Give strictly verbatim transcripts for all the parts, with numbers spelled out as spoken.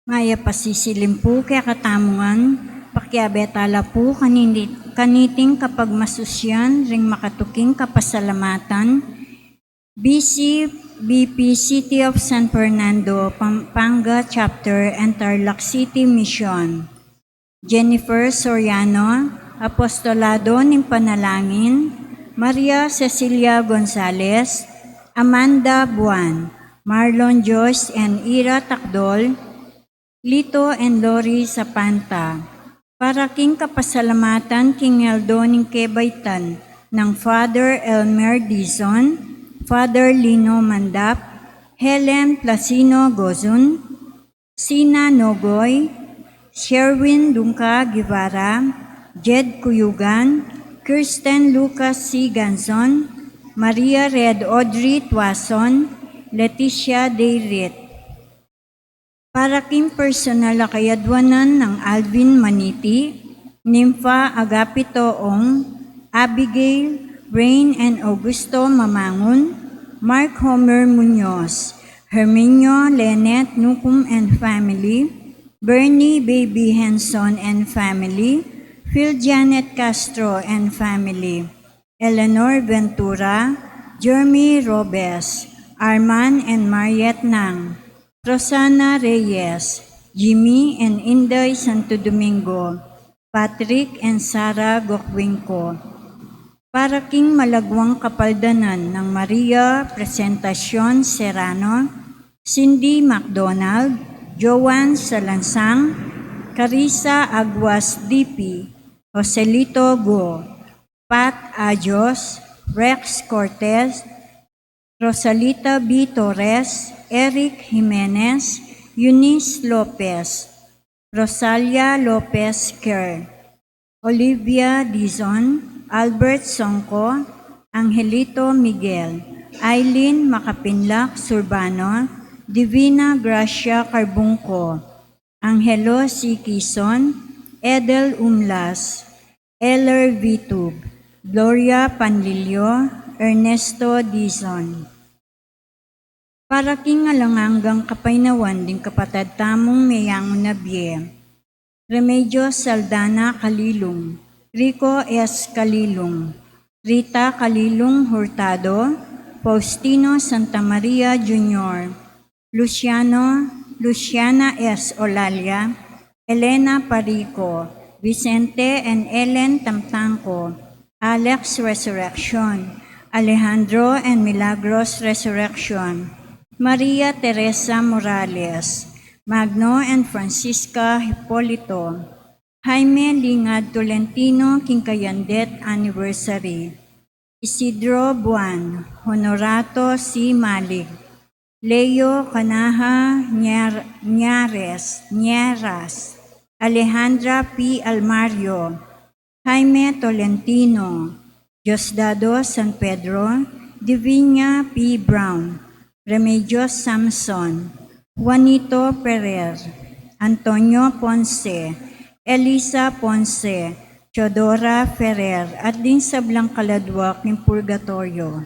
Ngaya pasisilim pu kekatamu ngan, pakiabe tala pu kanini-, kaniting kapagmasusyan ring makatuking kapasalamatan, B C B P City of San Fernando, Pampanga Chapter and Tarlac City Mission. Jennifer Soriano, Apostolado ning Panalangin, Maria Cecilia Gonzalez, Amanda Buan, Marlon Joyce and Ira Takdol, Lito and Lori Zapanta. Para king kapasalamatan king aldo ning kebaitan nang Father Elmer Dizon, Father Lino Mandap, Helen Placino Gozun, Sina Nogoy, Sherwin Dungca Guevara, Jed Cuyugan, Kirsten Lucas C. Ganzon, Maria Red Audrey Tuason, Leticia Dayrit. Para king personal a kayadwanan nang Alvin Maniti, Nympha Agapito Ong, Abigail, Rain and Augusto Mamangun, Mark Homer Muñoz, Herminio Lenet Nucum and family, Bernie Baby Henson and family, Phil Janet Castro and family, Eleanor Ventura, Jeremy Robes, Arman and Mariet Nang, Rosana Reyes, Jimmy and Inday Santo Domingo, Patrick and Sarah Gocwinco. Para king malagwang kapaldanan nang Maria Presentacion Serrano, Cindy MacDonald, Joan Salansang, Carissa Aguas D P, Joselito Go, Pat Ajos, Rex Cortez, Rosalita B. Torres, Eric Jimenez, Eunice Lopez, Rosalia Lopez Kerr, Olivia Dizon, Albert Songco, Angelito Miguel, Aileen Makapinlak Surbano, Divina Gracia Carbungco, Angelo C. Quizon, Edel Umlas, Eller Vitub, Gloria Panlilio, Ernesto Dizon. Para king alang anggang kapaynawan ding kapatad tamung meyangu na bie, Remedios Saldana Calilung, Rico S. Calilung, Rita Calilung Hurtado, Faustino Santa Maria Junior, Luciano, Luciana S. Olalia, Elena Parico, Vicente and Ellen Tamtangco, Alex Resurrection, Alejandro and Milagros Resurrection, Maria Teresa Morales, Magno and Francisca Hipolito, Jaime Lingad Tolentino king kayang death anniversary, Isidro Buan, Honorato C. Malig, Leo Canaja Ñar-, Ñares, Ñeras, Alejandra P. Almario, Jaime Tolentino, Diosdado San Pedro, Divinia P. Brown, Remedios Samson, Juanito Ferrer, Antonio Ponce, Elisa Ponce, Teodora Ferrer, at ding sablang kaladwa king purgatorio.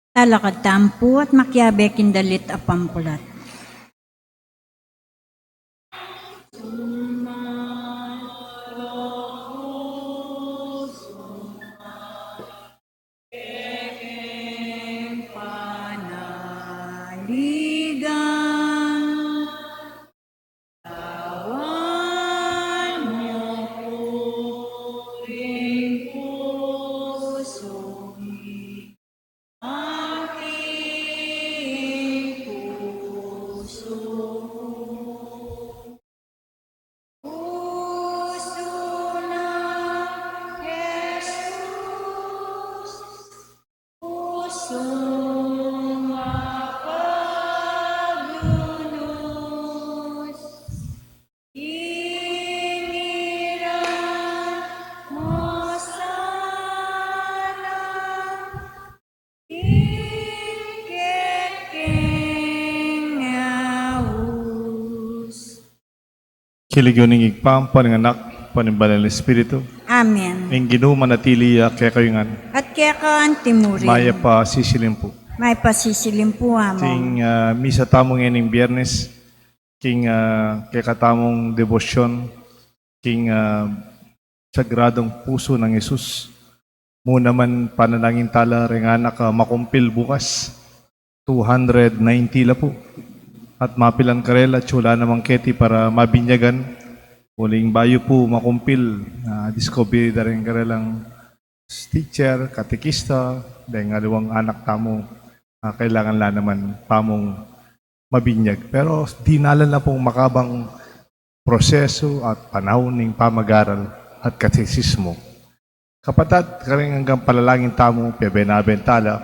Talakad tamu pu at makiabe king dalit a pampulat. King lagyu ning Ibpa, ampo ning Anak, ampo ning Banal a Espiritu. Amen. Ing Ginu manatili ya kekayu ngan. At keka antimurin. Mayap a sisilim pu. Mayap a sisilim pu, Among. King, ah, misa tamu ngening Biernes, king, ah, kekatamung debosyon, king, ah, Sagradung Pusu nang Jesus. Mu naman panalangin tala reng anak a makumpil bukas. Two hundred ninety la pu. At mapilan karela, atiu la namang keti para mabinyagan. Uling bayu pu makumpil, ah, discover da reng karelang teacher, katekista, deng aliwang anak tamu, ah, kailangan la naman pamung mabinyag. Pero dinalan na pung makabang prosesu at panaun ning pamag-aral at katesismu. Kapatad, karing anggang panalangin tamu, piabe-abe tala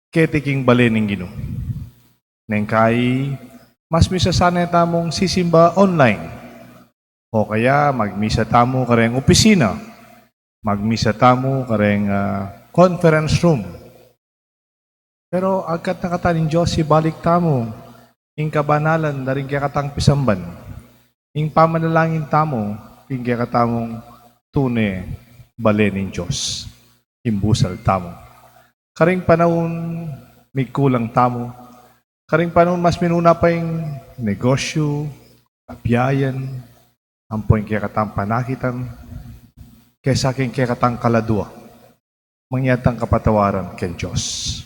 keti king bale ning Ginu. Neng kai, mas misa sana tamung sisimba online. O kaya magmisa tamu kareng opisina, magmisa tamu kareng, ah, conference room. Pero agkat na kata ning Dios, ibalik tamu ing kabanalan da ring kekatang pisamban, ing pamanalangin tamu king kekatamung tune bale ning Dios, ing busal tamu. Karing panaun migkulang tamu, karing panaun mas minuna pa ing negosyu, kabiayan, ampo ing kekatang panakitan, kesa king kekatang kaladua, mangyari tang kapatawaran king Dios.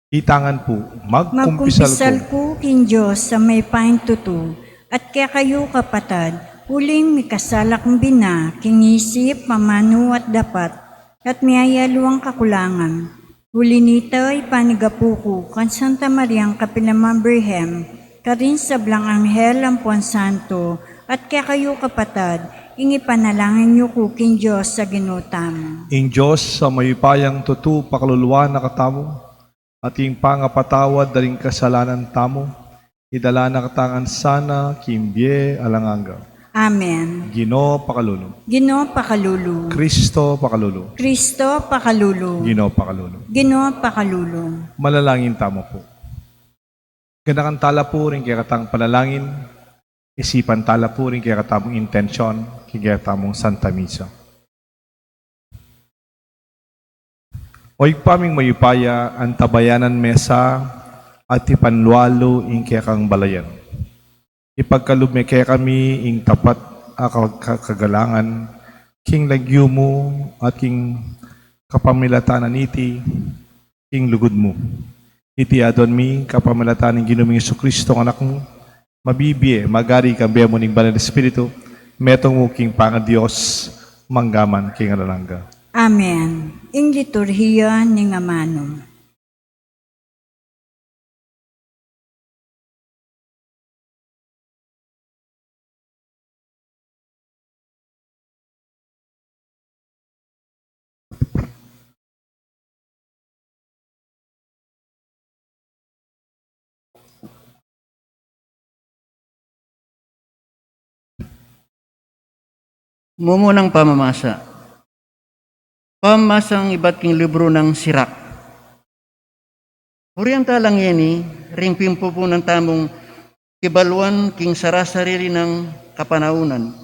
Itang ngan pu, magkumpisal ku king Dios a mayupayang tutu, at kekayu kapatad, uling mikasala kung bina king isip, amanu at dapat, at miyayaliwang kakulangan. Uli nita, ipanigapu ku kang Santa Mariang kapilan man Birhen, karing sablang anghel ampon santo, at kekayu kapatad, ing ipanalangin yu ku king Dios a Ginu tamu. Ing Dios a mayupayang tutu pakaluluan na katamu, at ing pangapatawad da ring kasalanan tamu, idala na katamu ngan sana king bie alang angga. Amen. Ginu pakalulu. Ginu pakalulu. Kristo pakalulu. Kristo pakalulu. Ginu pakalulu. Ginu pakalulu. Manalangin tamu pu. Ganakan tala pu ring kekatang panalangin, isipan tala pu ring kekatamung intensyon king kekatamung Santa Misa. O Ibpa ming mayupaya, antabayanan me sa at ipanlualu ing kekang balayan. Ipagkalub me kekami ing tapat a ka-, ka-, kagalangan king lagyu mu at king kapamilatan niti ing lugud mu. Iti aduan mi kapamilatan ning Ginu ming Jesucristo, Anak mu, mabibie, magari, kambe mu ning Banal Espiritu, metung mu king pangaDios, mangga man king alang angga. Amen. Ing liturhiya ning amanu. Mumunang pamamasa. Pamamasang ibat king libru nang Sirak. Purian tala ngeni ring pimpupunan tamung kibaluan king sarasarili nang kapanaunan.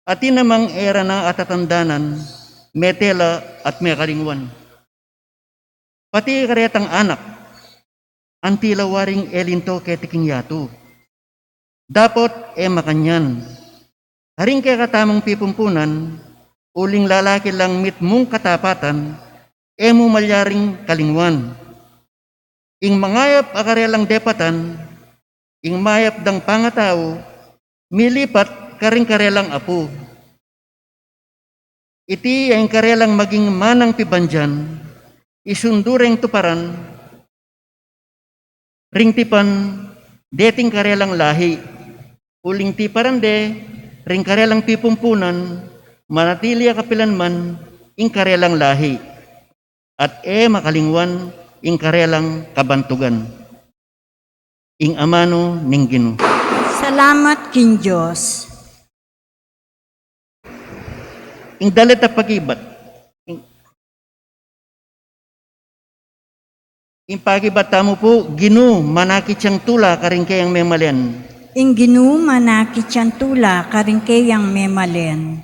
Atin namang e ra na atatandanan, mete la at mekalingwan. pati karetang anak, anti la waring e linto keti king yatu. Dapot e makanyan. Karing kekatamung pipumpunan, uling lalaki lang mitmung katapatan, e mu malyaring kalingwan. Ing mangayap a karelang depatan, ing mayap dang pangatau, milipat karing karelang apu. Iti ya ing karelang maging manang pibandian, isundu reng tuparan, ring tipan deting karelang lahi, uling tiparan de ring karelang pipumpunan, manatili a kapilan man ing karelang lahi, at e makalingwan ing karelang kabantugan. Ing amanu ning Ginu. Salamat king Dios. Ing dalit a pakibat. Ing, ing pakibat tamu pu, Ginu, manakit yang tula karing keyang memalen. Ing Ginu, manakit yang tula karing keyang memalen.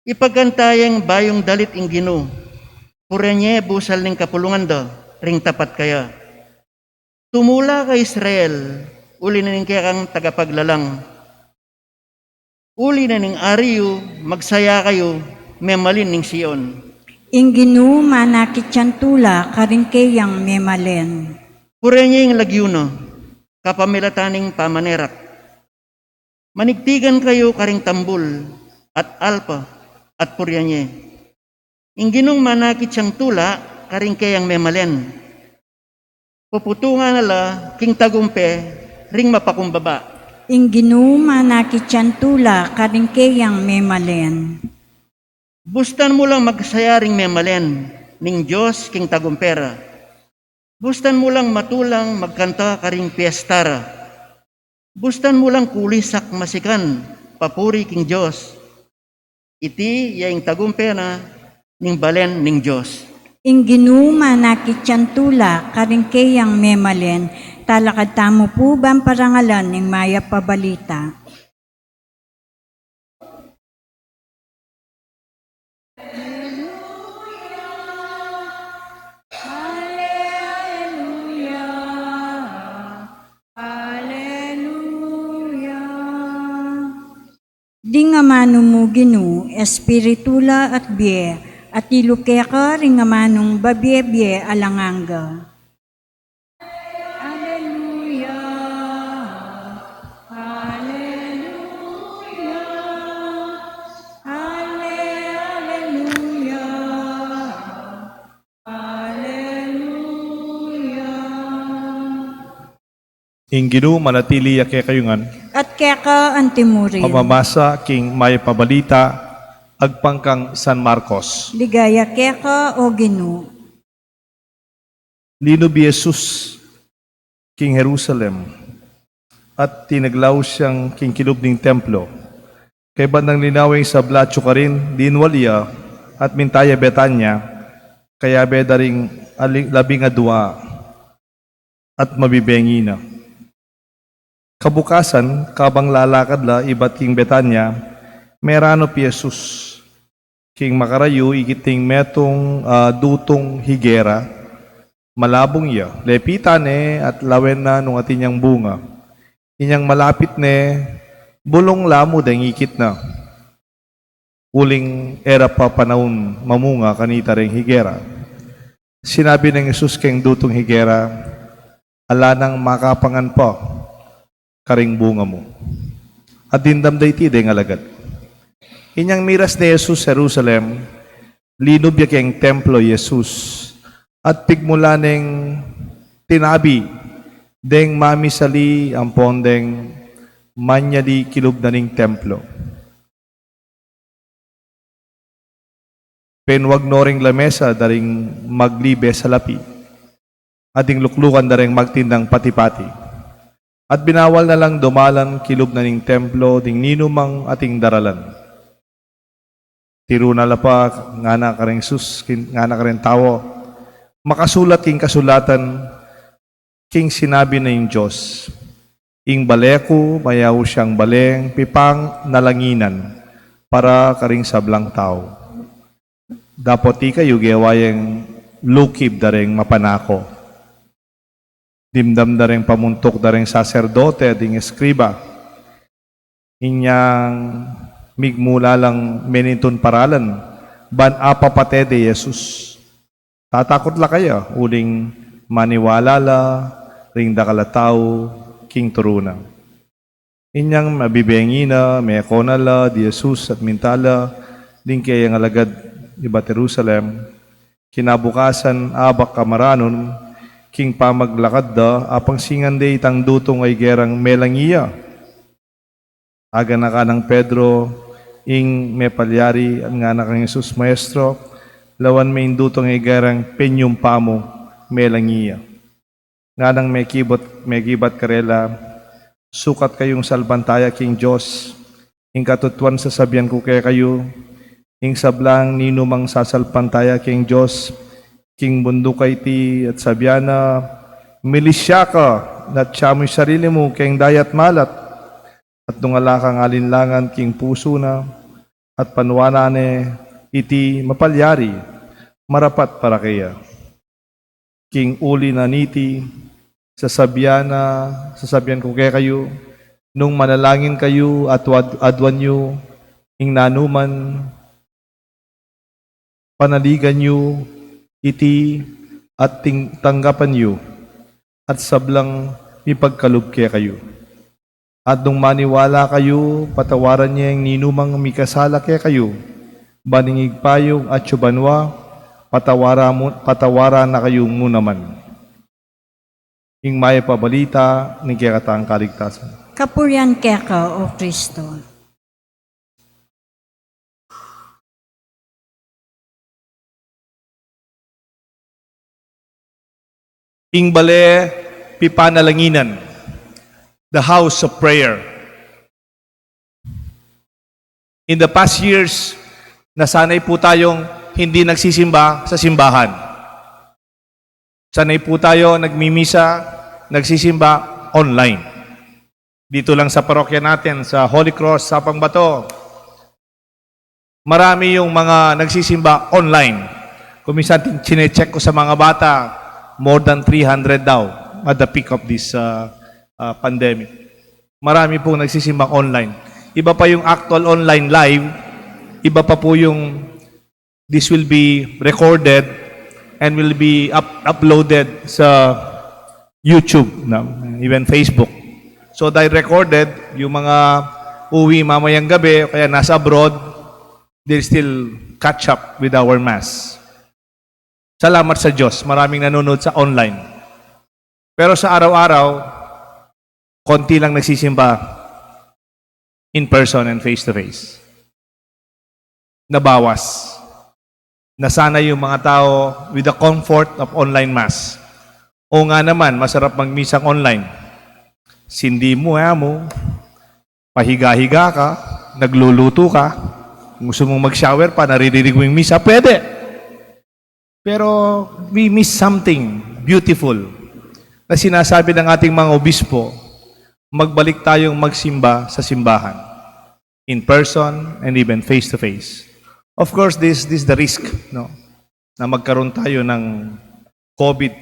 Ipagkanta yang bayung dalit ing Ginu. Purian ye busal ning kapulungan da, ring tapat kaya. Tumula ka Israel, uli na ning kekang tagapaglalang. Uli na ning Ari yu, magsaya kayu, memalin ning Sion. Ing Ginu, manakit yang tula karing keyang memalen. Purian ye ing lagyu na, kapamilatan ning pamanerak. Manigtigan kayu karing tambul at alpa at purian ye. Ing Ginung manakit yang tula karing keyang memalen. Puputungan na la king tagumpe ring mapakumbaba. Ing Ginu, manakit yang tula karing keyang memalen. Bustan mu lang magsaya ring memalen ning Dios king tagumpe ra. Bustan mu lang matulang magkanta karing piesta ra. Bustan mu lang kulisak masikan papuri king Dios. Iti ya ing tagumpe na ning balen ning Dios. Ing Ginu, manakit yang tula karing keyang memalen. Talakad tamu pu ban parangalan ning mayap a balita. Aleluya. Ding amanu mu Ginu, espiritu la at bie, at ilu keka ring amanung babie-bie alang angga. Aleluya, aleluya, ale-, aleluya, aleluya. Ing Ginu manatili ya kekayu ngan. At keka antimurin. Pamamasa king mayap a balita agpang kang San Marcos. Ligaya keka, O Ginu. Linub i Jesus king Jerusalem, at tinaglaus yang king kilub ning templo. Kaybat nang linawe ing sabla atyu karin, linwal ya, at minta ya Betania, kayabe da ring ali-, labing adua at mabibengi na. Kabukasan, kabang lalakad la ibat king Betania, meranup i Jesus king makarayu ikit ning metung, ah, dutung higera, malabung ya. Lepitan ne at lawen na nung atin yang bunga. Inyang malapit ne, bulung la mu deng ikit na. Uling e ra pa panaun mamunga kanita ring higera. Sinabi nang Jesus keng dutung higera, "Ala nang makapangan pa karing bunga mu." At dimdam da iti deng alagad. Inyang miras ne Jesus Jerusalem, linub ya keng templo i Jesus, at pigmula neng tinabi deng mamisali ampon deng manyali kilub na ning templo. Penwag no ring lamesa da ring maglibe salapi, at ding luklukan da ring magtindang pati-pati. At binawal na lang dumalan kilub na ning templo ding ninumang ating daralan. Tiru na la pa, ngana kareng Jesus, kin-, ngana kareng tau, makasulat king kasulatan, king sinabi na ning Dios, "Ing bale ku, mayaus yang baleng pipangnalanginan para karing sablang tau." Dapot ikayu, gewa yeng lukib da ring mapanako. Dimdam da ring pamuntuk da ring saserdote, ding eskriba. Inyang migmula lang menintun paralan, ban apapate de Jesus. Tatakut la kaya, uling maniwala la ring dakal a tau king turu na. Inyang mabibengi na, meko na la di Jesus at minta la ding kayang alagad ibat Jerusalem. Kinabukasan, abak kamaranun, king pamaglakad da, apangsingan de itang dutung a igerang melangi ya. Aganakan nang Pedro ing mepalyari at ngana kang Jesus, "Maestro, lawan me ing dutung a igerang penyumpa mu, melangi ya." Nganang mekibat, mekibat karela, "Sukat kayung salpantaya king Dios. Ing katutuan sasabian ku kekayu, ing sablang ninumang sasalpantaya king Dios, king bunduk a iti at sabian na, 'Milisya ka, at atia mu ing sarili mu keng dayat malat.' At nung ala kang alinlangan king pusu na, at panuanan ne iti mapalyari, marapat para keya. King uli na niti, sasabian na, sasabian ku kekayu, nung manalangin kayu at wad-, aduan yu ing nanuman, panaligan yu iti at ting-, tanggapan yu, at sablang mipagkalub kekayu. At nung maniwala kayu, patawaran ye ing ninumang mikasala kekayu. Ban ing Ibpa yu atsu banua, patawara mu, patawaran na kayu mu naman." Ing mayap a balita ning kekatang kaligtasan. Kapurian keka, O Kristo. Ing bale pipanalanginan, the house of prayer. In the past years, nasanay po tayong hindi nagsisimba sa simbahan. Sanay po tayo nagmimisa, nagsisimba online. Dito lang sa parokya natin, sa Holy Cross, Sapang Bato, marami yung mga nagsisimba online. Kung minsan tin-, chinecheck ko sa mga bata, more than three hundred daw at the peak of this, uh, uh, pandemic. Marami pong nagsisimba online. Iba pa yung actual online live, iba pa po yung this will be recorded and will be up-, uploaded sa YouTube, no? Even Facebook. So, dahil recorded, yung mga uwi mamayang gabi o kaya nasa abroad, they'll still catch up with our mass. Salamat sa Diyos, maraming nanonood sa online. Pero sa araw-araw, konti lang nagsisimba in person and face to face. Nabawas. Nasanay yung mga tao with the comfort of online mass. O nga naman, masarap magmisang online. Sindi mo, eh, mo. Pahiga-higa ka, nagluluto ka. Kung gusto mong mag-shower pa, naririnig mo yung misa, pwede. Pero we miss something beautiful na sinasabi ng ating mga obispo, magbalik tayong magsimba sa simbahan, in person and even face to face. Of course, this, this is the risk, no? Na magkaroon tayo ng COVID.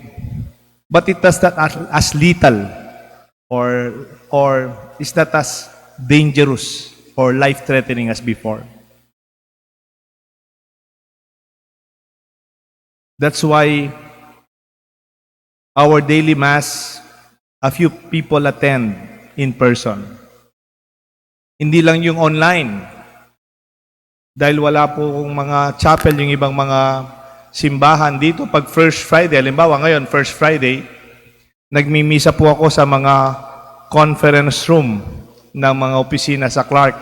But it does not as, as lethal or, or it's not as dangerous or life-threatening as before. That's why our daily mass, a few people attend in person. Hindi lang yung online. Dahil wala po kung mga chapel, yung ibang mga simbahan dito, pag First Friday, halimbawa ngayon, First Friday, nagmimisa po ako sa mga conference room ng mga opisina sa Clark.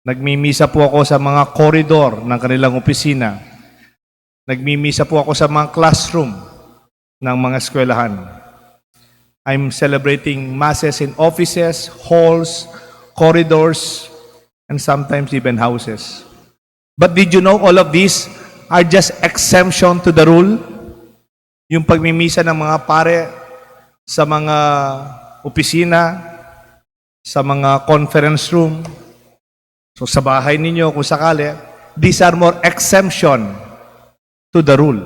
Nagmimisa po ako sa mga corridor ng kanilang opisina. Nagmimisa po ako sa mga classroom ng mga eskwelahan. I'm celebrating masses in offices, halls, corridors, and sometimes even houses. But did you know all of these are just exemption to the rule? Yung pagmimisa ng mga pare sa mga opisina, sa mga conference room, so sa bahay ninyo kung sakali, these are more exemption to the rule.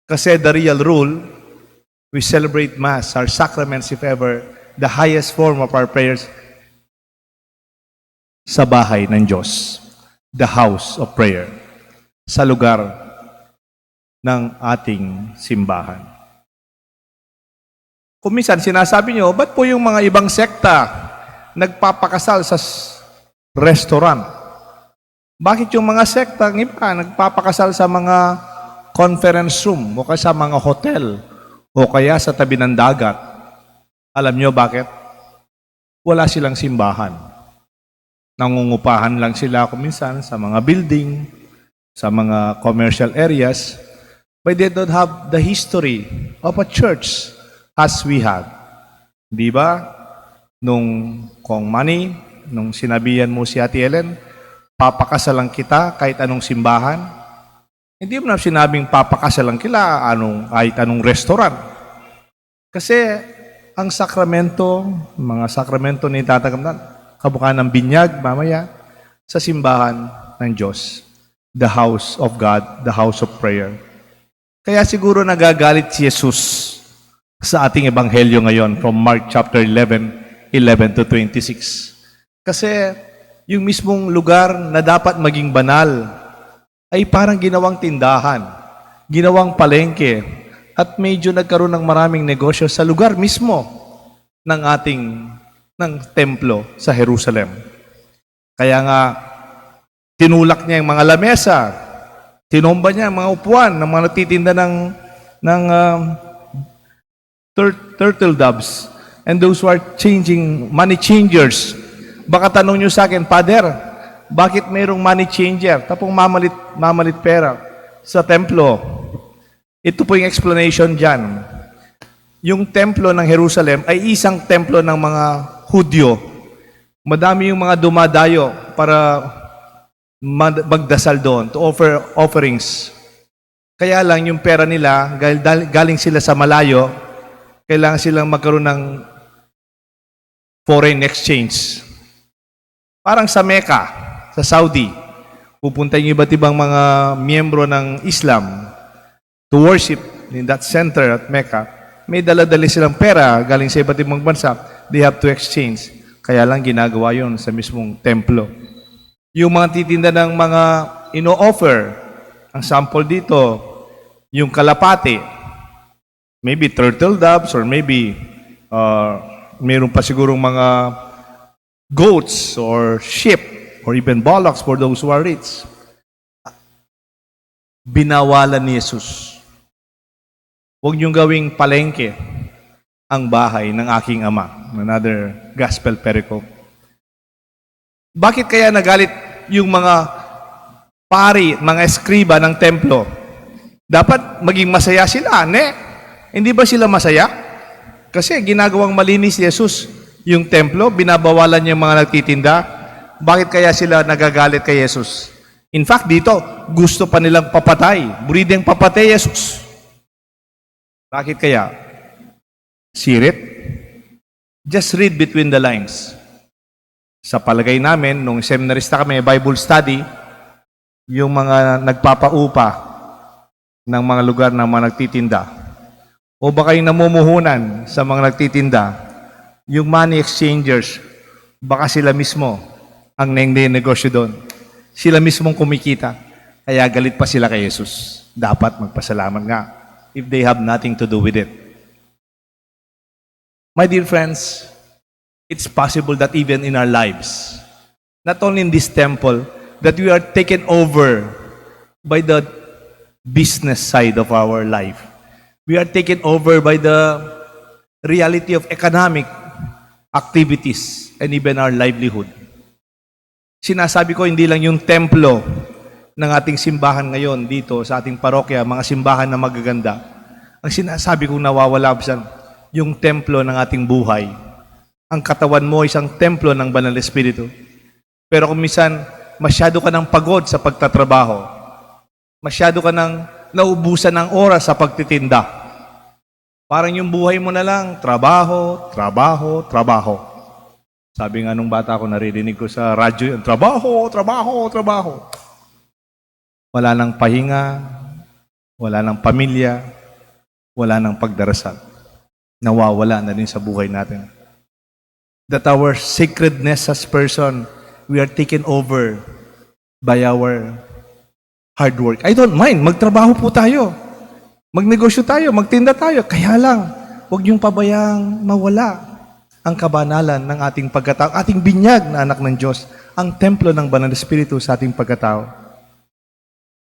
Kasi the real rule, we celebrate Mass, our sacraments, if ever, the highest form of our prayers, sa bahay ng Diyos, the house of prayer, sa lugar ng ating simbahan. Kung minsan sinasabi nyo, "Ba't po yung mga ibang sekta nagpapakasal sa s-, restaurant? Bakit yung mga sektang iba nagpapakasal sa mga conference room o kaya sa mga hotel o kaya sa tabi ng dagat?" Alam nyo bakit? Wala silang simbahan. Nangungupahan lang sila kung minsan sa mga building, sa mga commercial areas, but they don't have the history of a church as we have. Di ba? Nung Kong Manny, nung sinabihan mo si Ate Ellen, "Papakasalan kita kahit anong simbahan." Hindi mo na sinabing, "Papakasalan kita anong, kahit anong restaurant." Kasi ang sakramento, mga sakramento na itatanggap na, kabukaan ng binyag, mamaya, sa simbahan ng Diyos. The house of God, the house of prayer. Kaya siguro nagagalit si Jesus sa ating ebanghelyo ngayon from Mark chapter eleven, eleven to twenty-six. Kasi yung mismong lugar na dapat maging banal ay parang ginawang tindahan, ginawang palengke, at medyo nagkaroon ng maraming negosyo sa lugar mismo ng ating, ng templo sa Jerusalem. Kaya nga, tinulak niya yung mga lamesa, tinomba niya ang mga upuan ng mga nagtitinda ng, ng, um, tur-, turtle doves, and those who are changing, money changers. Baka tanong nyo sa akin, "Father, bakit mayroong money changer? Tapos mamalit, mamalit pera sa templo." Ito po yung explanation dyan. Yung templo ng Jerusalem ay isang templo ng mga Hudyo. Madami yung mga dumadayo para mag-, magdasal doon, to offer offerings. Kaya lang yung pera nila, gal-, dal-, galing sila sa malayo, kailangan silang magkaroon ng foreign exchange. Parang sa Mecca, sa Saudi, pupunta yung iba't ibang mga miyembro ng Islam to worship in that center at Mecca. May dala-dala silang pera galing sa iba't ibang bansa. They have to exchange. Kaya lang ginagawa yon sa mismong templo. Yung mga titinda ng mga ino-offer, ang sample dito, yung kalapati, maybe turtle doves, or maybe, uh, mayroon pa sigurong mga goats or sheep or even bullocks for those who are rich. Binawalan ni Jesus. "Huwag niyong gawing palengke ang bahay ng aking ama." Another gospel pericope. Bakit kaya nagalit yung mga pari, mga eskriba ng templo? Dapat maging masaya sila, ne? Hindi ba sila masaya? Kasi ginagawang malinis ni Jesus yung templo, binabawalan niya yung mga nagtitinda. Bakit kaya sila nagagalit kay Jesus? In fact, dito, gusto pa nilang papatay. Buri deng papatay Jesus. Bakit kaya? Sirit? Just read between the lines. Sa palagay namin, nung seminarista kami, Bible study, yung mga nagpapaupa ng mga lugar ng mga nagtitinda, o baka yung namumuhunan sa mga nagtitinda, yung money exchangers, baka sila mismo ang nengnegosyo doon. Sila mismong kumikita. Kaya galit pa sila kay Jesus. Dapat magpasalamat nga if they have nothing to do with it. My dear friends, it's possible that even in our lives, not only in this temple, that we are taken over by the business side of our life. We are taken over by the reality of economic activities and even our livelihood. Sinasabi ko, hindi lang yung templo ng ating simbahan ngayon dito sa ating parokya, mga simbahan na magaganda. Ang sinasabi kong nawawala, minsan, yung templo ng ating buhay. Ang katawan mo, isang templo ng Banal Espiritu. Pero kung minsan, masyado ka nang pagod sa pagtatrabaho. Masyado ka nang naubusan ng oras sa pagtitinda. Parang yung buhay mo na lang, trabaho, trabaho, trabaho. Sabi nga nung bata ko, naririnig ko sa radyo yun, "Trabaho, trabaho, trabaho." Wala nang pahinga, wala ng pamilya, wala ng pagdarasal. Nawawala na rin sa buhay natin. That our sacredness as person, we are taken over by our hard work. I don't mind, magtrabaho po tayo. Magnegosyo tayo, magtinda tayo. Kaya lang, huwag niyong pabayaang mawala ang kabanalan ng ating pagkatao, ating binyag na anak ng Diyos, ang templo ng Banal Espiritu sa ating pagkatao.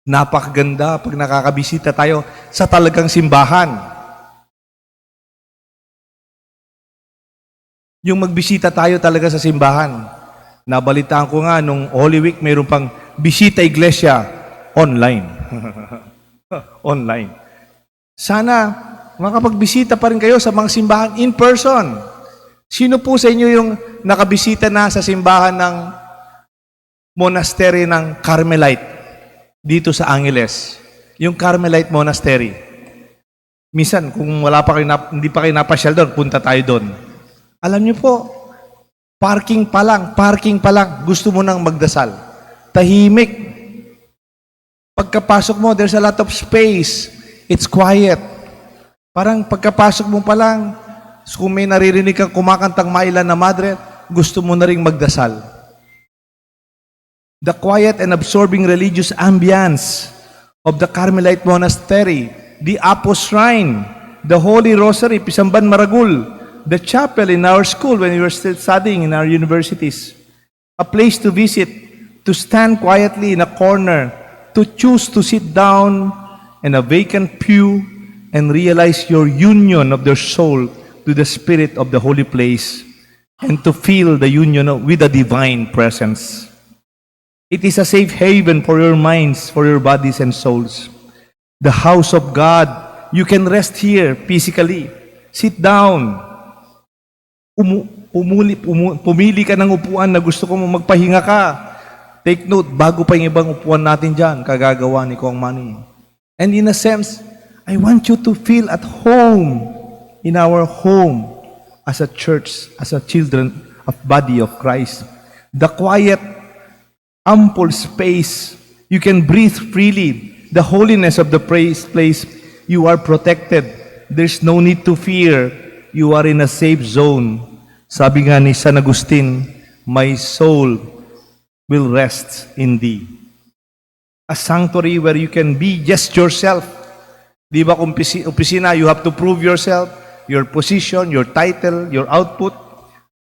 Napakaganda pag nakakabisita tayo sa talagang simbahan. Yung magbisita tayo talaga sa simbahan. Nabalitaan ko nga nung Holy Week, mayroon pang bisita iglesia online. Online. Sana makapagbisita pa rin kayo sa mga simbahan in person. Sino po sa inyo yung nakabisita na sa simbahan ng monastery ng Carmelite dito sa Angeles? Yung Carmelite Monastery. Minsan, kung wala pa kayo nap-, hindi pa kayo napasyal doon, punta tayo doon. Alam niyo po, parking pa lang, parking pa lang, gusto mo nang magdasal. Tahimik. Pagkapasok mo, there's a lot of space. It's quiet. Parang pagkapasok mo pa lang, kung may naririnig kang kumakantang Mailan na Madre, gusto mo na ring magdasal. The quiet and absorbing religious ambience of the Carmelite Monastery, the Apo Shrine, the Holy Rosary, Pisamban Maragul, the chapel in our school when we were still studying in our universities. A place to visit, to stand quietly in a corner, to choose to sit down in a vacant pew and realize your union of their soul to the spirit of the holy place and to feel the union of, with the divine presence. It is a safe haven for your minds, for your bodies and souls. The house of God, you can rest here physically. Sit down. Umu-, umuli-, umu-, pumili ka ng upuan na gusto mo, magpahinga ka. Take note, bago pa yung ibang upuan natin dyan, kagagawa ni Kong Manny. And in a sense, I want you to feel at home in our home as a church, as a children of body of Christ. The quiet, ample space. You can breathe freely. The holiness of the praise place, you are protected. There's no need to fear. You are in a safe zone. Sabi nga ni San Agustin, "My soul will rest in thee." A sanctuary where you can be just yourself. Di ba, kung pisi-, opisina, you have to prove yourself, your position, your title, your output.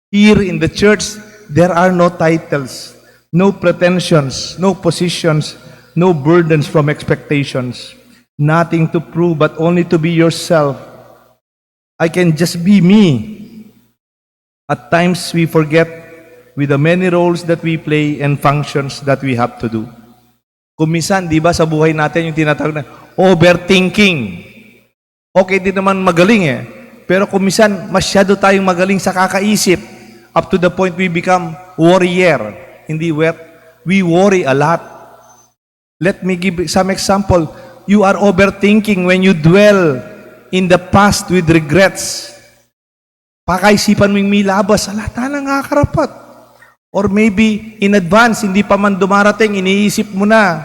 Here in the church, there are no titles, no pretensions, no positions, no burdens from expectations. Nothing to prove but only to be yourself. I can just be me. At times, we forget with the many roles that we play and functions that we have to do. Kung minsan, di ba, sa buhay natin yung tinatawag na overthinking. Okay din naman magaling eh. Pero kung minsan, masyado tayong magaling sa kakaisip, up to the point we become worrier. Hindi wet, we worry a lot. Let me give some example. You are overthinking when you dwell in the past with regrets. Pakaisipan mo yung milabas, ala, tana nga karapat. Or maybe, in advance, hindi pa man dumarating, iniisip mo na.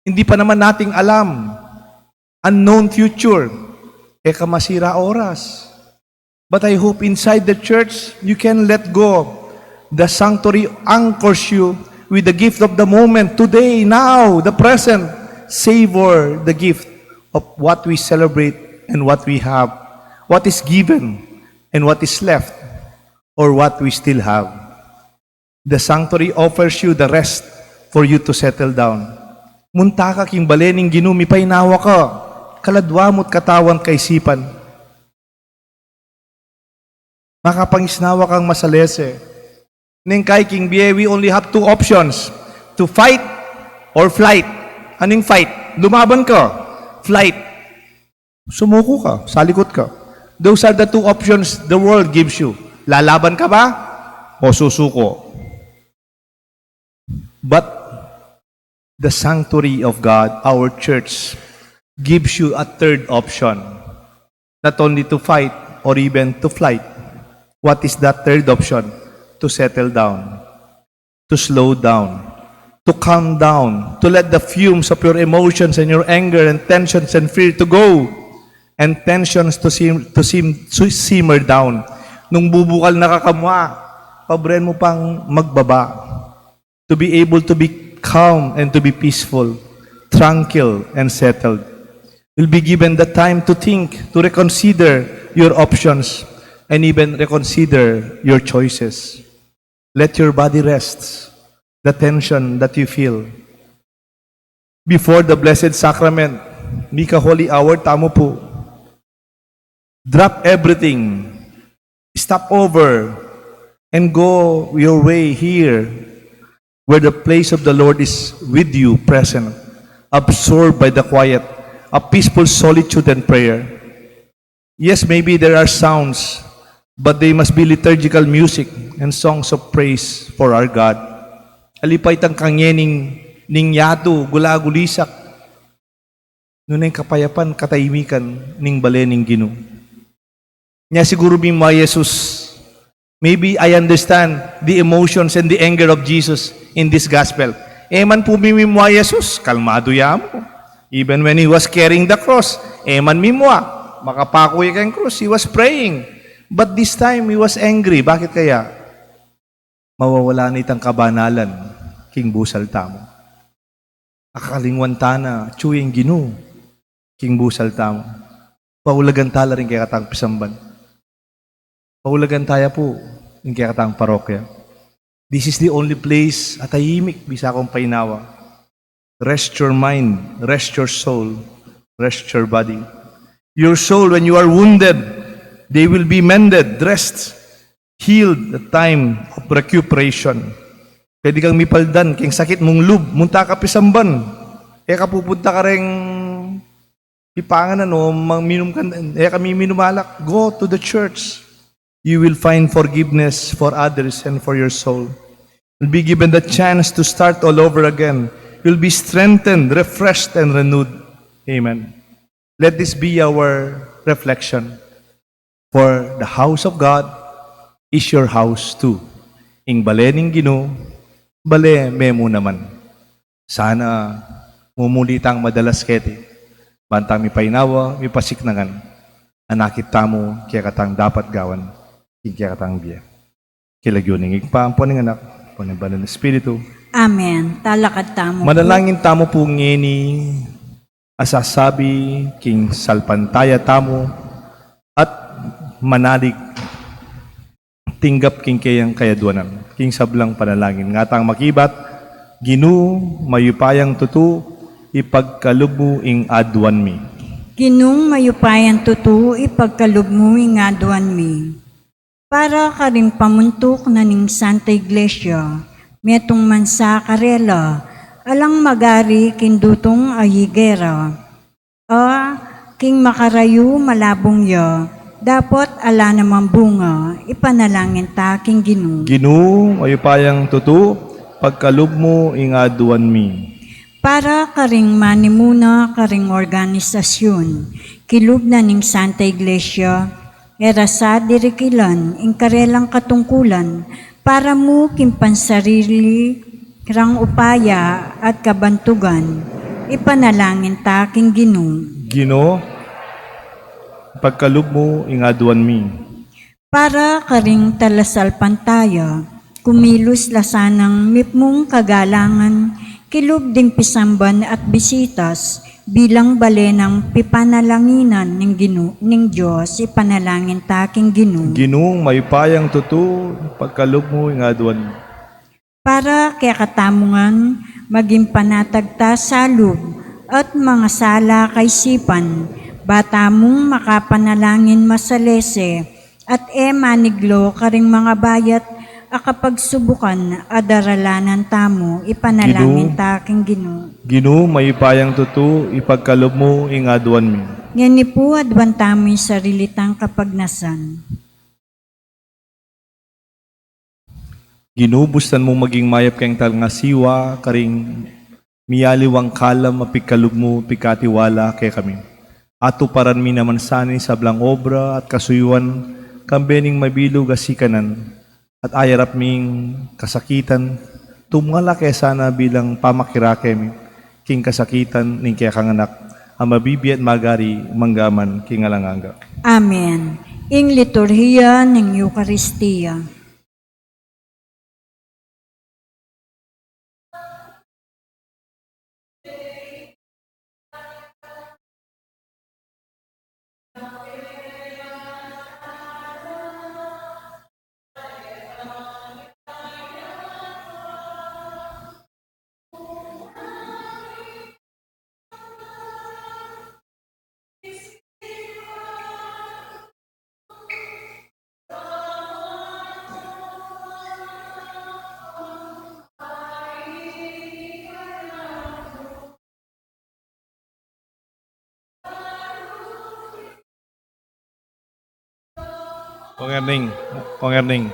Hindi pa naman nating alam. Unknown future. E ka masira oras. But I hope inside the church, you can let go. The sanctuary anchors you with the gift of the moment, today, now, the present. Savor the gift of what we celebrate and what we have, what is given and what is left, or what we still have. The sanctuary offers you the rest for you to settle down. Munta ka king bale ning Ginu, mipaynawa ka, kaladwa mu't katawan, kaisipan. Makapangisnawa kang masalese. Neng kai king bie, we only have two options, to fight or flight. Anong fight? Lumaban ka. Flight. Sumuko ka, salikut ka. Those are the two options the world gives you. Lalaban ka ba o susuko? But the sanctuary of God, our church, gives you a third option. Not only to fight or even to flight. What is that third option? To settle down, to slow down, to calm down, to let the fumes of your emotions and your anger and tensions and fear to go, and tensions to sim-, to sim-, to simmer down. Nung bubukal na ka kamua, pabren mu pang magbaba. To be able to be calm and to be peaceful, tranquil and settled. You'll be given the time to think, to reconsider your options, and even reconsider your choices. Let your body rest the tension that you feel. Before the Blessed Sacrament, mika Holy Hour tamu pu. Drop everything. Stop over and go your way here, where the place of the Lord is with you, present, absorbed by the quiet, a peaceful solitude and prayer. Yes, maybe there are sounds, but they must be liturgical music and songs of praise for our God. Ali pa itang kangening ning yatu, gulagulisak, nune ing kapayapan, katahimikan ning bale ning Ginu. Nya siguru mimua i Jesus, maybe I understand the emotions and the anger of Jesus in this gospel. E man pu mimua i Jesus, kalmadu ya mu. Even when he was carrying the cross, e man mimua. Makapaku ya keng krus, he was praying. But this time, he was angry. Bakit kaya? Mawawala na itang kabanalan king busal tamu. Akalingwan ta na, atyu yang Ginu king busal tamu. Paulagan ta la ring kekatang pisamban. Paulagan ta ya pu ring kekatang parokya. This is the only place a tahimik bisa kung painawa. Rest your mind, rest your soul, rest your body. Your soul, when you are wounded, they will be mended, dressed, healed, a time of recuperation. Pwede kang mipaldan keng sakit mung lub, munta ka pisamban. E ka pupunta kareng pipanganan o mang-, minum ka, e ka miminum alak. Go to the church. You will find forgiveness for others and for your soul. You'll be given the chance to start all over again. You'll be strengthened, refreshed, and renewed. Amen. Let this be our reflection. For the house of God is your house too. Ing bale ning Ginu, bale me mu naman. Sana mumuli tang madalas keti, ban tang mipainawa, mipasiknangan, anakit tamu kekatang dapat gawan king kekatang bie. King lagyu ning Ibpa, ampo ning Anak, ampo ning Banal Espiritu. Amen. Talakad tamu pu. Manalangin tamu pu ngeni, a sasabi king salpantaya tamu at manalig tinggap king keyang kayaduanan. King sablang panalangin, ngatang makibat, Ginu, mayupayang tutu, ipagkalub mu ing aduan mi. Ginung mayupayang tutu, ipagkalub mu ing aduan mi. Para karing pamuntuk na ning Santa Iglesia, metung man sa karela, alang magari king dutung a higera. A, king makarayu malabung ya, dapot ala namang bunga, ipanalangin ta king Ginu. Ginu, mayupayang tutu, pagkalub mu ing aduan mi. Para karing manimuna karing organisasyun, kilub na ning Santa Iglesia, e ra sa dirikilan ing karelang katungkulan, para mu king pansarili rang upaya at kabantugan, ipanalangin ta king Ginu. Ginu, pagkalub mu ing aduan mi. Para karing talasalpantaya, kumilos la sanang mipmung kagalangan, kilub ding pisamban at bisitas, bilang bale nang pipanalanginan ning Ginu-, ning Dios, ipanalangin ta king Ginu. Ginung mayupayang tutu, pagkalub mu ing aduan mi. Para kekatamu ngan, maging panatag ta salub at mangasala kaisipan, ba tamung makapanalangin masalese, at e maniglo karing mangabayat a kapagsubukan a daralanan tamu, ipanalangin Ginu. Ta king Ginu. Ginu, mayupayang tutu, ipagkalub mu ing aduan mi. Ngeni pu aduan tamu ing sarili tang kapagnasan. Ginu, bustan mu maging mayap keng talangasiwa karing miyaliwang kalam a pigkalub mu, pigkatiwala kekami. Atuparan mi naman sana ing sablang obra at kasuyuan, kambe ning mabilug a sikanan, at ayarap ming kasakitan, Tumngal ke sana bilang pamakirake mi king kasakitan ning kekang Anak, a mabibie at magari mangga man king alang angga. Amen. Ing liturhiya ning Eukaristia. Kong Erning, Kong Erning.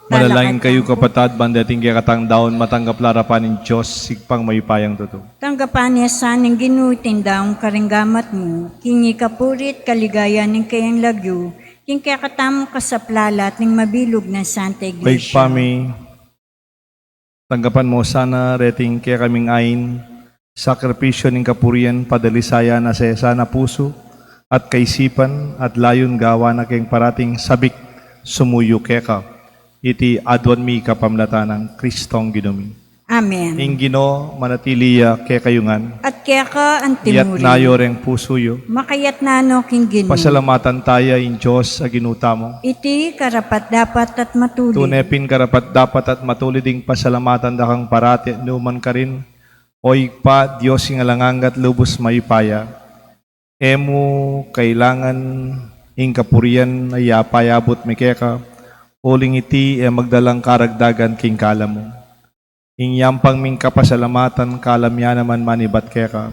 Manalangin kayu, kapatad, ban deting kekatang daun matanggap la arapan ning Dios, Ibpang mayupayang tutu. Tanggapan na sa ning Ginu iting daun karing gamat mu, king ikapuri at kaligayan ning kayang lagyu, king kekatamung kasaplalan at ning mabilug nang Santa Iglesia. O Ibpa mi, tanggapan mu sana reting kekaming ain, sakripisyu ning kapurian, padalisayan na sa sana pusu at kaisipan, at layun gawan na keng parating sabik sumuyu keka. Iti aduan mi kapamilatan nang Kristong Ginu mi. Amen. Ing Ginu manatili ya kekayu ngan. At keka antimurin. Iyatas yu reng pusu yu. Makayatas no king Ginu. Pasalamatan taya ing Dios a Ginu tamu. Iti karapat-dapat at matulid. Tune pin karapat-dapat at matulid ing pasalamatan da kang parati at nukarin man, O Ibpa, Dios ning alang angga at lubus mayupaya. E mu kailangan ing kapurian a ipayabut mi keka, uling iti e magdalang karagdagan king kalam mu. Ing yampang ming kapasalamatan kalam ya naman manibat keka.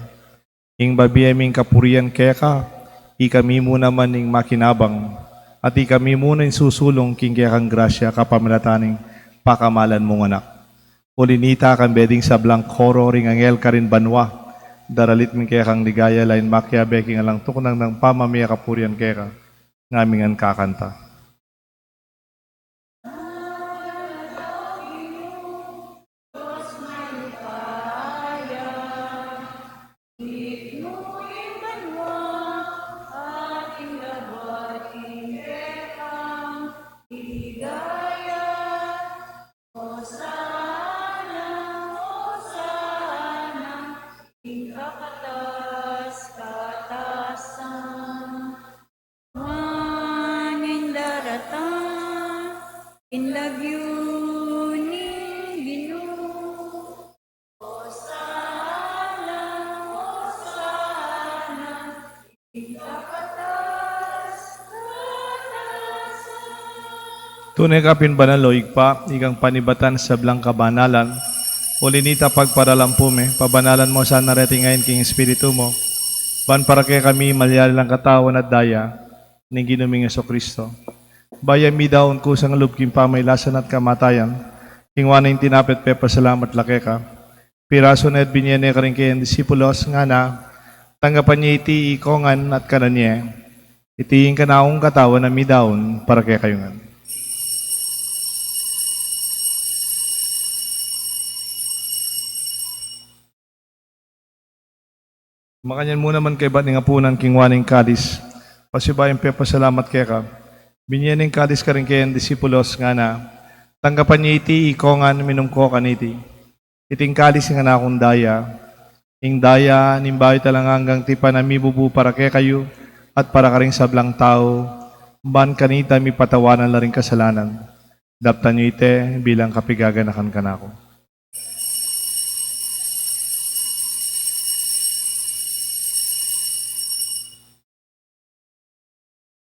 Ing babie ming kapurian keka, ikami mu naman ing makinabang, at ikami mu na ing susulung king kekang grasya kapamilatan ning pakamalan mung Anak. Uli nita, kambe ding sablang koro ring anghel karin banua, daralit mi kekang ligaya, lain makiabe king alang tuknang nang pamamie kapurian keka, ngamin ngan kakanta. Hosana, Hosana, king kakatas-katasan. Nuan ing daratang king lagyu ning Ginu. Hosana, Hosana, king kakatas-katasan. Tune ka pin banal, o Ibpa, ikang panibatan sablang kabanalan. Uli nita, pagparalampu me, pabanalan mu sana reting ain king Espiritu mu, ban para kekami malyari lang katawan at daya ning Ginu ming Jesucristo. Bayu ya midaun kusang lub king pamailasan at kamatayan, kinua ne ing tinape at pepasalamat la keka, pirasu ne at binie ne karing kayang disipulos, ngana, tanggapan ye iti ikong ngan at kanan ye. Iti ing kanaung katawan a midaun para kekayu ngan. Makanyan mu naman kaybat ning apunan, kinua ne ing kalis, pasibayu yang pepasalamat keka, binye ne ing kalis karing kayang disipulos, ngana: Tanggapan ye iti, ikongan, minum ko kaniti. Iti ing kalis ning kanakung daya, ing daya ning bayu at alang anggang tipan a mibubu para kekayu at para karing sablang tau, ban kanita mipatawanan la ring kasalanan. Daptan yu iti bilang kapigaganakan kanaku.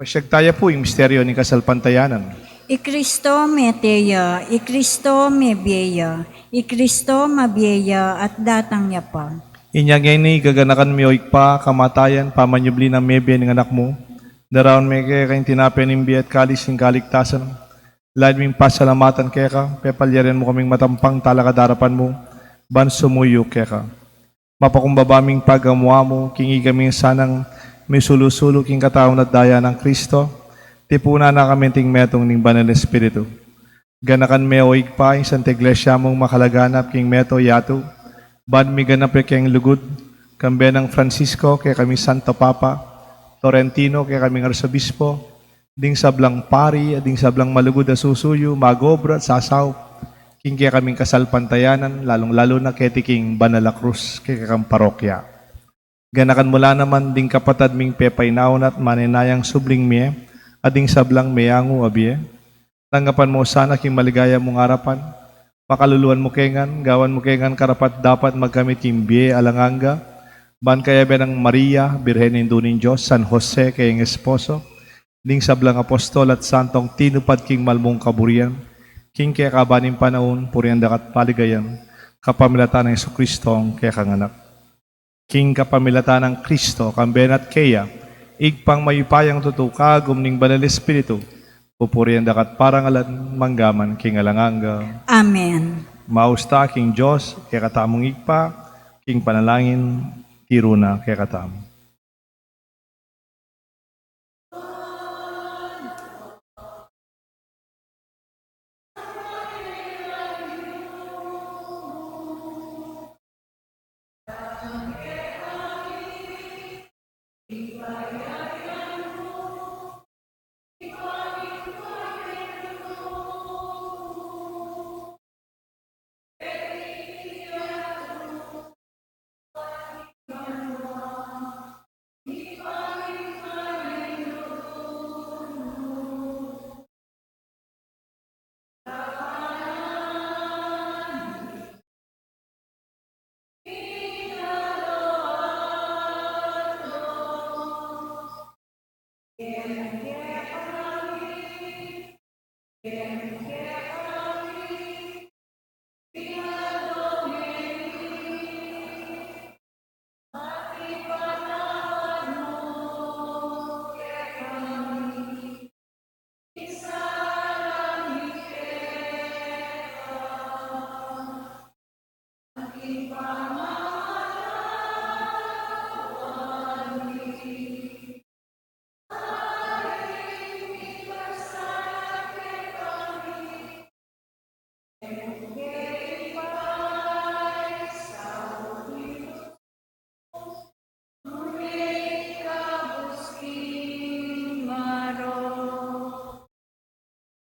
Pasiag taya pu ing misteryu ning kasalpantayanan. I Kristo mete ya, i Kristo mebie ya, i Kristo mabie ya at datang ya pa. Inya ngeni gaganakan mi, o Ibpa, kamatayan, pamanyubli nang mebie ning Anak mu, daraun mi keka ing tinape ning bie at kalis ning kaligtasan. Lalu ming pasalamatan keka, pepalyarin mu kaming matampang talakad king arapan mu, ban sumuyu keka. Mapakumbaba ming pagamu-amu king ikami sanang misulu-sulu king katawan at daya nang Kristo, tipunan na kami anting metung ning Banal Espiritu. Ganakan me, o Ibpa, ing Santa Iglesia mung makalaganap king meto yatu, ban miganap ya king lugud, kambe nang Francisco, kekaming Santo Papa, Florentino, kekaming Arsobispo, ding sablang pari, at ding sablang malugud a susuyu, mag-obra at sasaup king kekaming kasalpantayanan, lalung-lalu na keti king banal a krus, kekang parokya. Ganakan mu la naman ding kapatad ming pepainawa na at manenayang subling mie, at ding sablang meyangu a bie. Tanggapan mu sana king maligaya mung arapan. Pakaluluan mu ke ngan, gawan mu ke ngan karapat-dapat magkamit king bie alang angga, ban kayabe nang Maria, Birhen Indu ning Dios, San Jose, kayang esposo, ding sablang apostol at santong tinupad king mal mung kaburian, king kekaban ning panaun, purian da ka at paligayan, kapamilatan nang Jesucristo, kekang Anak. King kapamilatan nang Kristo, kambe na at keya, Ibpang mayupayang tutu, kagum ning Banal Espiritu, pupurian da ka at parangalan, mangga man king alang angga. Amen. Maus ta king Dios, kekatamung Ibpa, king panalangin, tiru na kekatamu.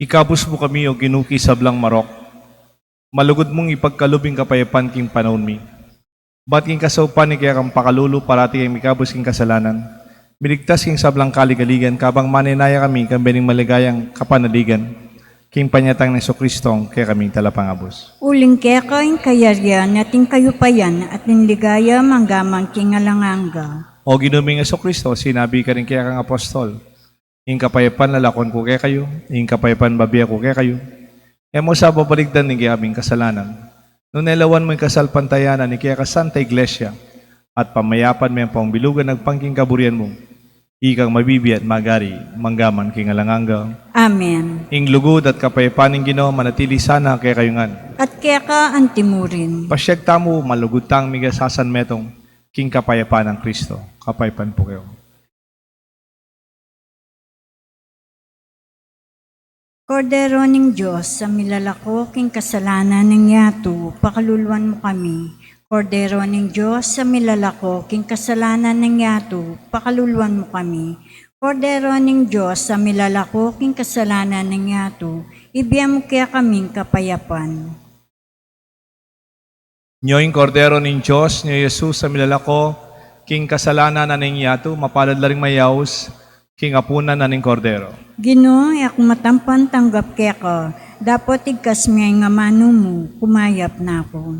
Ikabus mu kami, O Ginu, king sablang marok. Malugud mung ipagkalub ing kapayapan king panaun mi. Bat king kasaupan ning kekang pakalulu, parati keng mikabus king kasalanan, miligtas king sablang kaligaligan, kabang manenaya kami kambe ning maligayang kapanaligan, king panyatang nang Jesucristo, kekaming Talapangabus. Uling keka ing kayarian, at ing kayupayan, at ing ligaya, mangga man king alang angga. O Ginu ming Jesucristo, sinabi mu karing kekang apostol, ing kapayapan lalakwan ku kekayu, ing kapayapan babie ku kekayu. E mu sa babaligdan ing kekaming kasalanan, nune lawan mu ing kasalpantayanan ning kekang Santa Iglesia, at pamayapan me ampong bilugan agpang king kaburian mu, ikang mabibie at magari, mangga man king alang angga. Amen. Ing lugud at kapayapan ning Ginu manatili sana kekayu ngan. At keka antimurin. Pasiag tamu, malugud tang migasasan metung king kapayapan nang Kristo. Kapayapan pu keyo. Kordero ning Dios, a milalako king kasalanan ning yatu, pakaluluan mu kami. Kordero ning Dios, a milalako king kasalanan ning yatu, pakaluluan mu kami. Kordero ning Dios, a milalako king kasalanan ning yatu, ibie mu kekaming kapayapan. Nyo ing Kordero ning Dios, nyo i Jesus a milalako king kasalanan na ning yatu, mapalad la ring mayaus king apunan na ning Kordero. Ginu, e ku matampan tanggap keka, dapot igkas me ing amanu mu, kumayap na ku.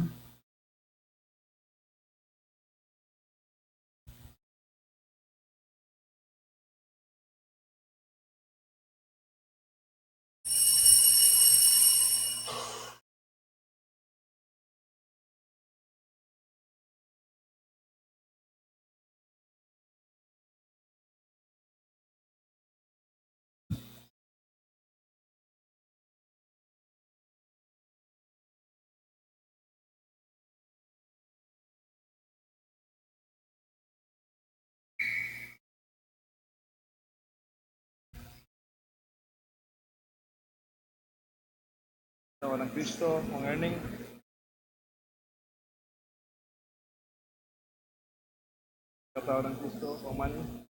Katawan ng Kristo, Mang Erning. Katawan ng Kristo, Mang Manny.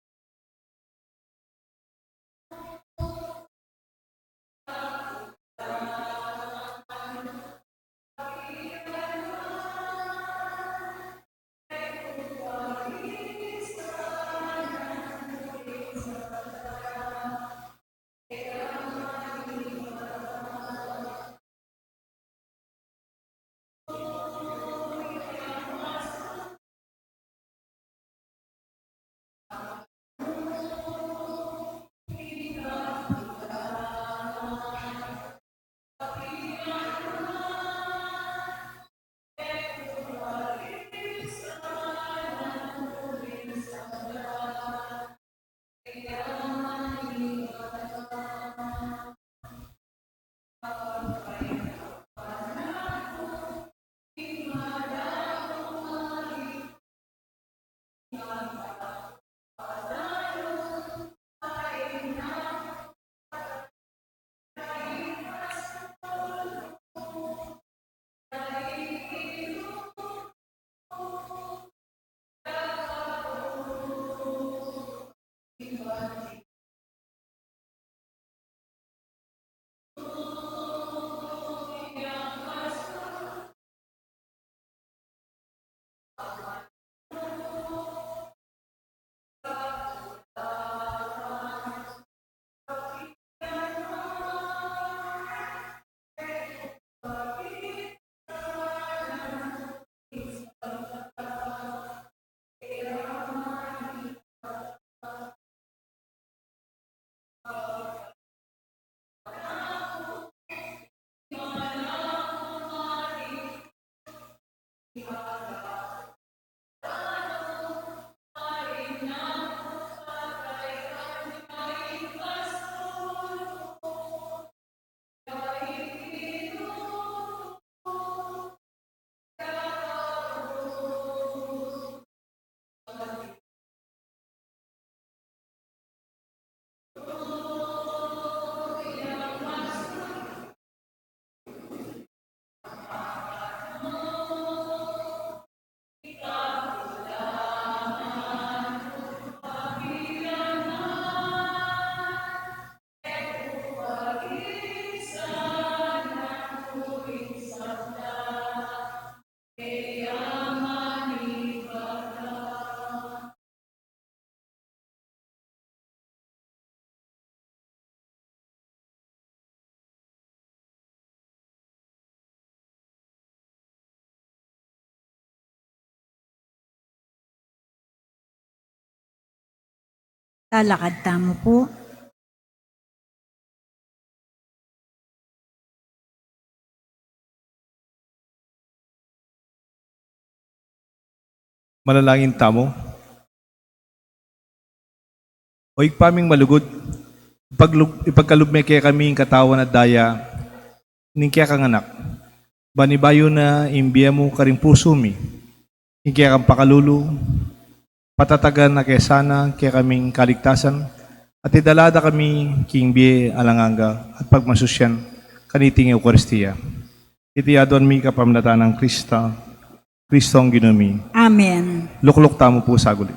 Lalakad tamu pu. Manalangin tamu. O Ibpa ming malugud, ipaglub-, ipagkalub me kekami ing katawan at daya ning kekang Anak. Ban ibayu na ing bie mu karing pusu mi, ing kekang pakalulu, patatagan na ke sana ing kekaming kaligtasan, at idala da kami king bie alang angga at pagmasusian kaniting Eukaristia. Iti aduan mi kapamilatan nang Kristo. Kristong Ginu mi. Amen. Lukluk tamu pu saguli.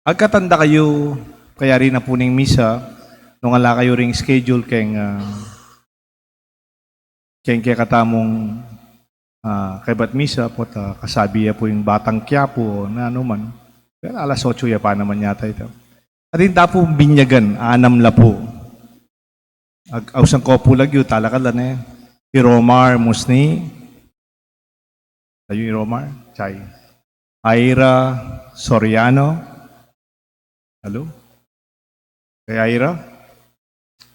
Agkatan da kayu, kayari na pu ning misa, nung ala kayu ring schedule keng, ah, keng kekatamung, ah, kaybat misa, pota kasabi ya pu ing Batang Quiapo o nanu man. Pero alas otso ya pa naman yata ita. Atin ta pu binyagan, anam la pu. Ag-, ausan ko pu lagyu, talakad la ne. I Romar Musni. Ayun, i Romar. Chay. Ira Soriano. Hello? Kay Ira?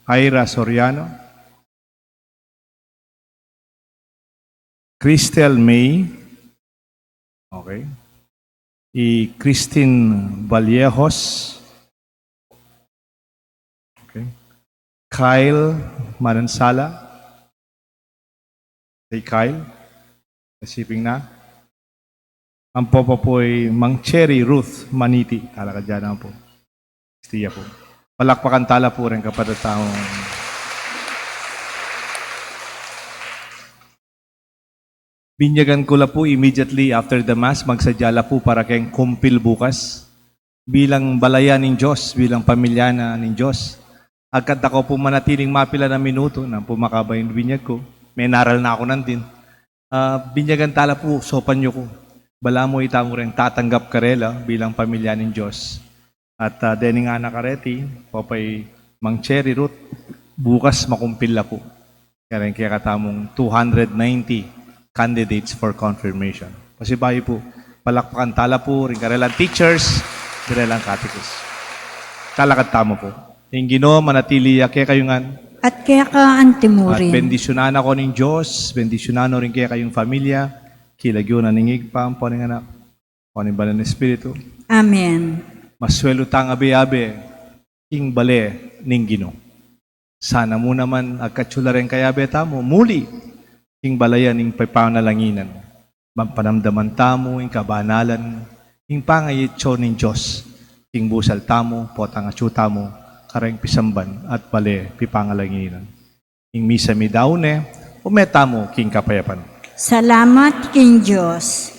Ira Soriano. Cristel May. Okay. I Christine Vallejos. Okay. Kyle Manansala. Hey, Kyle. Nasiping na. Ampo pa pu i Mang Cherry Ruth Maniti. Talakad ya na pu. Istiya pu. Palakpakan tala pu ring kapatad tamung binyagan ku la pu immediately after the Mass, magsadya la pu para keng kumpil bukas bilang balayan ning Dios, bilang pamilya na ning Dios. Agkat da ku pu manatiling mapilan a minutu, nung pu makaba ing binyag ku, menaral na ku nandin. Ah, binyagan tala pu, saupan yu ku. Balamu itamu reng tatanggap karela bilang pamilya ning Dios. At, ah, dening anak a reti, papay Mang Cherry Ruth, bukas makumpil la pu kareng kekatamung two hundred ninety candidates for confirmation. Pasibayu pu, palakpakan tala pu ring karelang teachers, karelang katekis. Talakad tamu pu. Ing Ginu manatili ya kekayu ngan. At keka antimurin. At bendisyunan na ko ning Dios, bendisyunan no ring kekayung familia, kilagyu na ning Ibpa, ampo ning Anak, ampo ning Banal a Espiritu. Amen. Maswelu tang abe-abe king bale ning Ginu. Sana mu naman agkatsu la reng kayabe tamu muli king balayan ning pepanalanginan. Ban panamdaman tamu ing kabanalan ning pangayatsu ning Dios king busal tamu, potang atsu tamu kareng pisamban at bale pipangalanginan. Ing misa mi daun ne, ume tamu king kapayapan. Salamat king Dios.